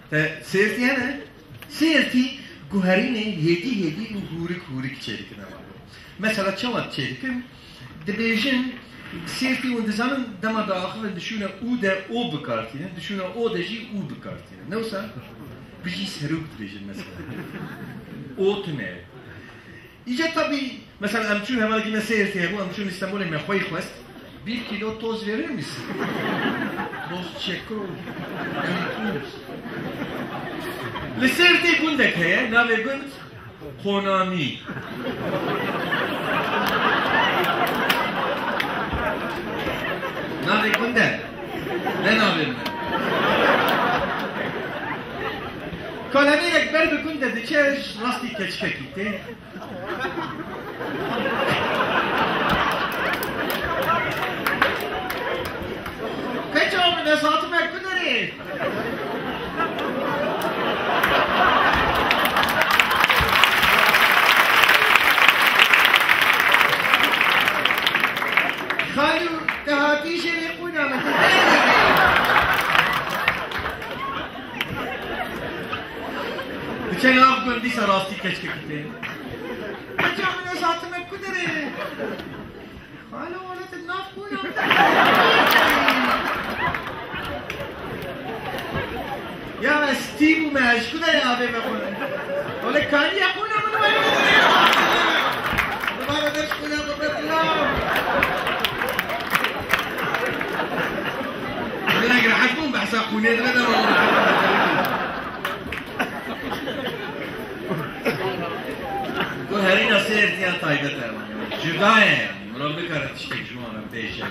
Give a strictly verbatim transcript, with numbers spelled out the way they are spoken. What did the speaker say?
Te sêrtî hene? Sêrtî guherînê hêdî hêdî û hûrik hûrik çêdikin ema. Mesela çawa çêdikin? Dibêjin sêrtî hûn dizanin dema diaxivin dişûne û de o bikartînin, dişûne o de jî û bikartînin. Ne wisa? Bijî serok dibêjin mesela. O tune. Îca tabî, mesela em çûn hevalekî me sêrtî hebû, em çûn Îstanbulê me xwey xwest. Bir kilo toz verir misin? Toz çeko. Yani toz. Li Sêrtê gundek heye, navê gund Konamî. Navê gund e. Ne navê min? Kalemêrek ber bi gund de diçe, rastî keçikekî tê. Keça min, ez hatime ku derê? Xalû, te hatî jêrê qûna min. Diçe nav gund dîsa rastî keçikekî tê. Hecî min, ez hatime ku derê? Xalo, wele tu nav qûna min. Ya ez tî bûme, ez ji ku derê avê me xwe? Wele kaniye qûna min were. Dibare ber ji qûna xwe ber bila. Gelek rehet bûm, behsa qûnê dibe de. Guherîna sêrtiya taybet e, cuda ye yani. Mirov nikare tiştek ji wan re bêje.